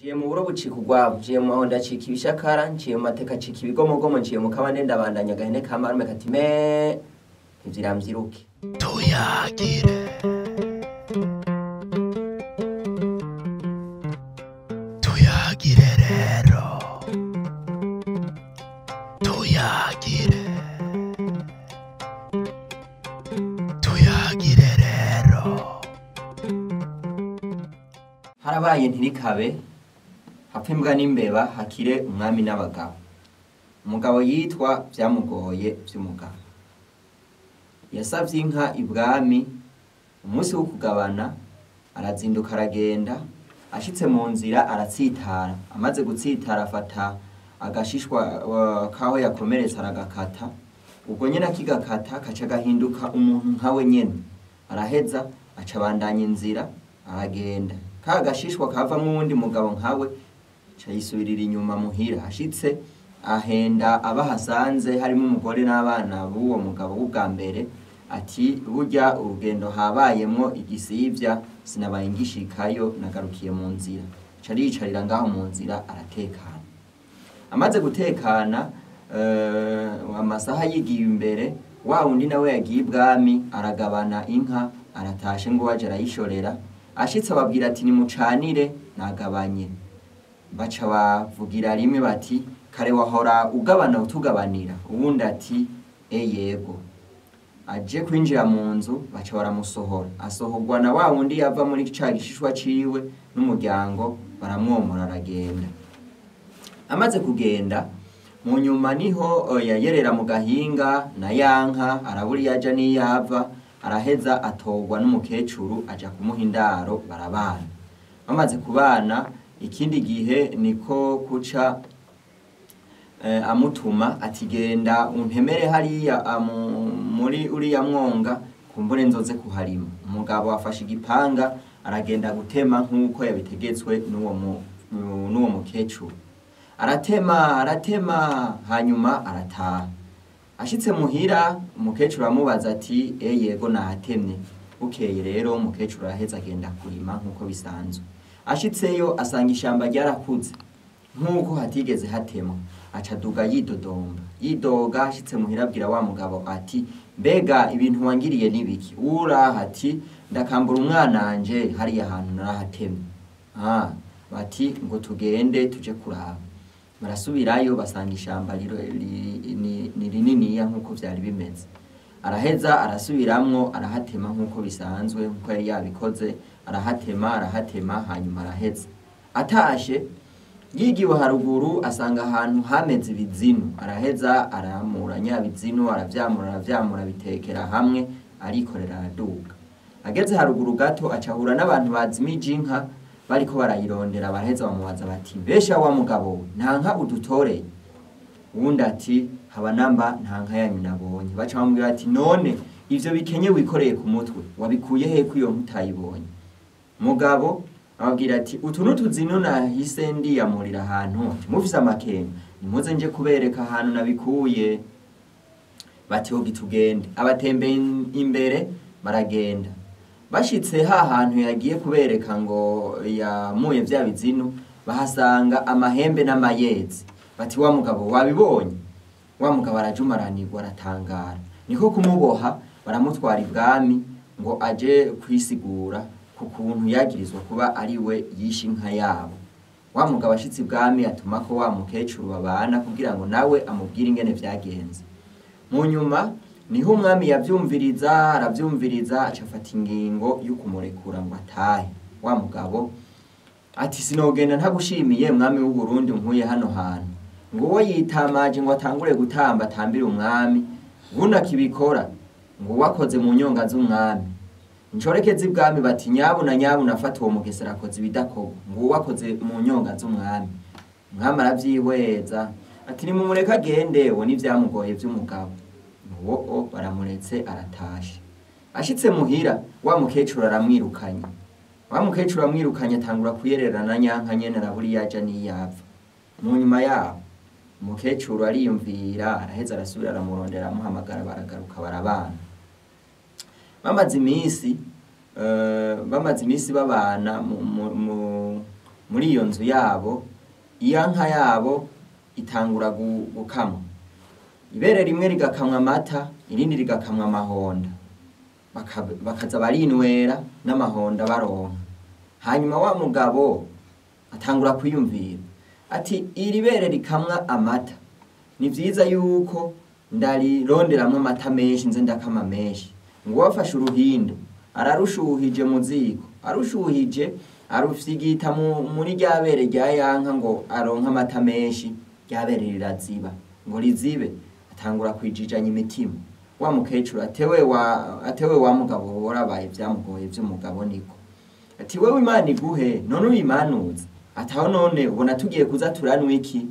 Nciye mu buro bucika urwabo, nciye mu mahondo acika ibishakara, nciye mu mateka acika ibigomogomo, nciye mu kabande ndabandanya agahene ka marume kati me ntivyiramvyiruke. Tuyagire. Tuyagire rero. Tuyagire. Tuyagire rero. Harabaye ntirikabe, hapfa imbwa n'imbeba, hakire umwami n'abagabo. Umugabo yitwa Vyamugoye vy'umugabo. Yasavye inka ibwami, umunsi wo kugabana arazinduka aragenda, ashitse mu nzira aratsitara. Amaze gutsitara afata agashishwa kaho yakomeretse aragakata. Ubwo nyene akigakata kaca gahinduka umuntu nkawe nyene. Araheza aca abandanya inzira aragenda. Ka gashishwa kavamwo uwundi mugabo nkawe aca yisubirira inyuma muhira. Ashitse ahenda abahasanze harimo umugore n'abana b'uwo mugabo w'ubwa mbere, ati burya urugendo habayemwo igisivya sinabaye ngishikayo nagarukiye mu nzira. Aca ariyicarira ngaho mu nzira aratekana. Amaze gutekana, amasaha yigiye imbere, wa wundi nawe yagiye ibwami aragabana inka, aratashe ngo waje arayishorera. Ashitse ababwira ati nimucanire nagabanye. Baca bavugira rimwe bati kare wahora ugabana utugabanira. Uwundi ati yego. Aje kwinjira mu nzu baca baramusohora. Asohorwa na wa wundi yava muri ca gishishwa ciwe n'umuryango, baramwomora aragenda. Amaze kugenda mu nyuma niho yayerera mu gahinga na yanka, arabura iyo aja n'iyava, araheza atorwa n'umukecuru aja kumuha indaro barabana. Bamaze kubana ikindi gihe niko kuca amutuma ati genda untemere hariya muri uriya mwonga kumbure nzoze kuharima. Umugabo afashe igipanga aragenda gutema nk'uko yabitegetswe n'uwo mukecuru. Aratema aratema hanyuma arataha. Ashitse muhira umukecuru amubaza ati yego nahatemye. Bukeye rero umukecuru araheza agenda kurima nk'uko bisanzwe. Ashitseyo asanga ishamba ryarakuze nk'uko hatigeze hatemwa. Aca aduga yidodomba yidoga. Ashitse muhira abwira wa mugabo ati mbega ibintu wangiriye nibiki? Uraha ati ndakambura umwananje hariya hantu narahatemye. Bati ngo tugende tuje kuraba. Barasubirayo basanga ishamba ni rininiya nk'uko vyari bimeze. Araheza arasubiramwo arahatema nk'uko bisanzwe nk'uko yari yabikoze, arahatema arahatema hanyuma araheza. Atashe yigiwe haruguru asanga ahantu hameze ibizinu, araheza aramura nyabizinu aravyamura aravyamura bitekera hamwe arikorera araduga. Ageze haruguru gato acahura n'abantu bazimije inka bariko barayirondera. Baraheza bamubaza bati mbesha wa mugabo we nta nka udutoreye? Uwundi ati haba namba nta nka yanyu nabonye. Baca bamubwira ati none ivyo bikenye wikoreye ku mutwe wabikuye he ko iyo nka utayibonye? Mugabo ababwira ati utu n'utuzinu nahise ndiyamurira ahantu, ati mufise amakenga nimuze nje kubereka ahantu nabikuye. Bati hogi tugende. Abatembeye imbere baragenda. Bashitse ha hantu yagiye kubereka ngo yamuye vya bizinu, bahasanga amahembe n'amayezi. Bati wa mugabo wabibonye? Wa mugabo arajumaranirwa aratangara. Niko kumuboha baramutwara ibwami ngo aje kwisigura ku kuntu yagirizwa kuba ari we yishe inka yabo. Wa mugabo ashitse ibwami atuma ko wa mukecuru babana kugira ngo nawe amubwire ingene vyagenze. Mu nyuma niho umwami yavyumviriza aravyumviriza aca afata ingingo yo kumurekura ngo atahe. Wa mugabo ati sinogenda ntagushimiye mwami w'u Burundi nkuye hano hantu. Ngo uwo yitamaje ngo atangure gutamba atambire umwami, unakibikora ngo wakoze mu nyonga z'umwami. Inshoreke z'ibwami bati nyabuna nyabuna afata uwo mugesera akoze ibidakorwa, ngo wakoze mu nyonga z'umwami. Umwami aravyihweza ati nimumureke agende, uwo nivyamugoye vy'umugabo. Uwo baramuretse aratashe. Ashitse muhira wa mukecuru aramwirukanye. Wa mukecuru aramwirukanye atangura kuyererana nyanka nyene arabura iyo aja n'iyava. Mu nyuma yaho umukecuru ariyumvira araheza arasubira aramurondera amuhamagara baragaruka barabana. Bamaze iminsi babana Muri iyo nzu yabo, iya nka yabo itangura gukamwa. Ibere rimwe rigakamwa amata, irindi rigakamwa amahonda. Bakaza barinwera n'amahonda baronka. Hanyuma wa mugabo atangura kwiyumvira ati iri bere rikamwa amata, ni vyiza yuko ndarironderamwo amata menshi, nze ndakama menshi. Ngo wafashe uruhindo ararushuhije mu ziko, arushuhije arufyigita muri rya bere rya yanka ngo aronke amata menshi, rya bere riraziba. Ngo rizibe atangura kwijijanya imitima. Wa mukecuru atewe wa mugabo warabaye vyamugoye vy'umugabo niko. Ati wewe Imana iguhe none uyimanuze. Ataho none ubona tugiye kuza turanwa iki?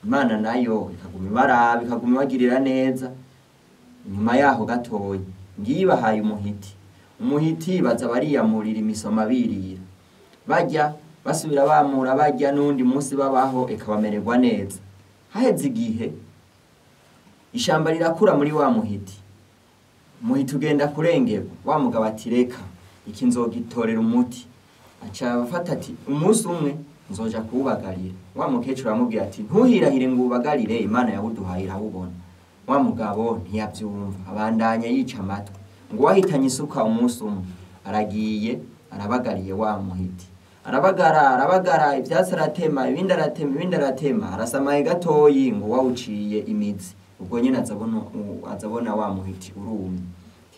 Imana nayo ikaguma ibaraba, ikaguma ibagirira neza. Nyuma yaho gatoyi ngibahaye umuhiti. Umuhiti baza bariyamurira imisoma birira. Bajya basubira bamura bajya n'undi munsi babaho ikabamererwa neza. Haheze igihe ishamba rirakura muri wa muhiti. Muhiti ugenda kurengerwa. Wa mugabo ati reka iki nzogitorera umuti. Aca afata ati umunsi umwe nzoja kuwubagarira. Wa mukecuru aramubwira ati ntuhirahire ngo ubagarire, Imana yawuduhaye irawubona. Wa mugabo ntiyavyumva, abandanya yica amatwi. Ngo wahitanye isuka umunsi umwe aragiye arabagariye wa muhiti. Arabagara arabagara, ivyatsi aratema, ibindi aratema, ibindi aratema, arasamaye gatoyi ngo wawuciye imizi. Ubwo nyene azabona wa muhiti urumye.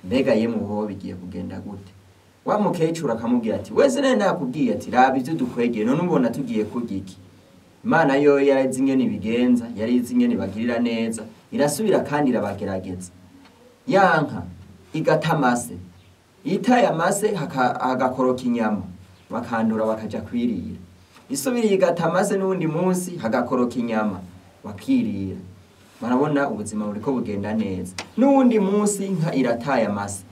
Mbega yemwe uwo bigiye kugenda gute? Wa mukecuru akamubwira ati wese nari nakubwiye ati raba ivyo dukwegeye, none ubona tugiye kurya iki? Imana yo yarizi ingene ibigenza, yarizi ingene ibagirira neza, irasubira kandi irabagerageza. Yanka igata amase, itaye amase hagakoroka inyama, bakandura bakaja kwirira. Isubiriye igata amase n'uwundi munsi hagakoroka inyama, bakirira. Barabona ubuzima buriko bugenda neza. N'uwundi munsi inka irataye amase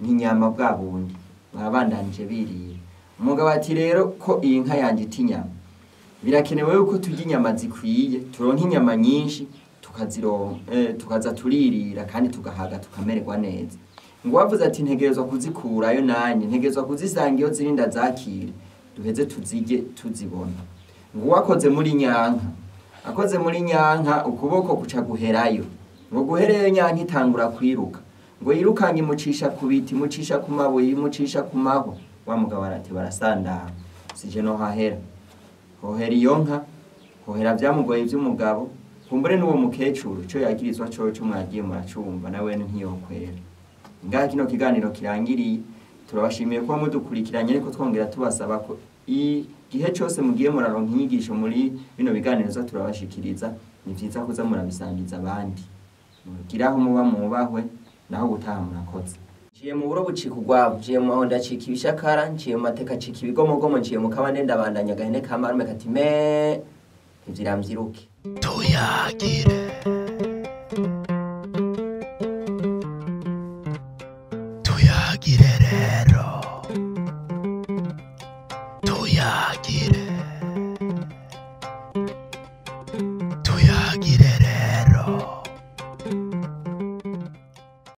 n'inyama bwa bundi, barabandanije birira. Umugabo ati rero ko iyi nka yanje ita inyama, birakenewe yuko turya inyama zikwiye, turonka inyama nyinshi tukazironka, tukaza turirira kandi tugahaga tukamererwa neza. Ngo wavuze ati ntegerezwa kuzikurayo nanye, ntegerezwa kuzisanga iyo ziri ndazakire, duheze tuzirye tuzibona. Ngo wakoze muri nyanka, akoze muri nyanka ukuboko kuca guherayo. Ngo guhereyo nyanka itangura kwiruka. Ngo yirukanye imucisha ku biti, imucisha ku mabuye, imucisha ku mahwa. Wa mugabo arati barasandara, sije no hahera. Hohera iyo nka, hohera vyamugoye vy'umugabo. Kumbure n'uwo mukecuru ico yagirizwa coco mwagiye muracumva nawe ntiyokwera. Ngaha kino kiganiro kirangiriye, turabashimiye kuba mudukurikiranye, ariko twongera tubasaba ko igihe cose mugiye muraronka inyigisho muri bino biganiro za turabashikiriza, ni vyiza kuza murabisangiza abandi. Mugiraho muba mubahwe, naho gutaha murakoze. Nciye mu buro bucika urwabo, nciye mu mahonda acika ibishakara, nciye mu mateka acika ibigomogomo, nciye mu kabande ndabandanya agahene ka marume kati me ntivyiramvyiruke. Tuyagire. Tuyagire rero. Tuyagire.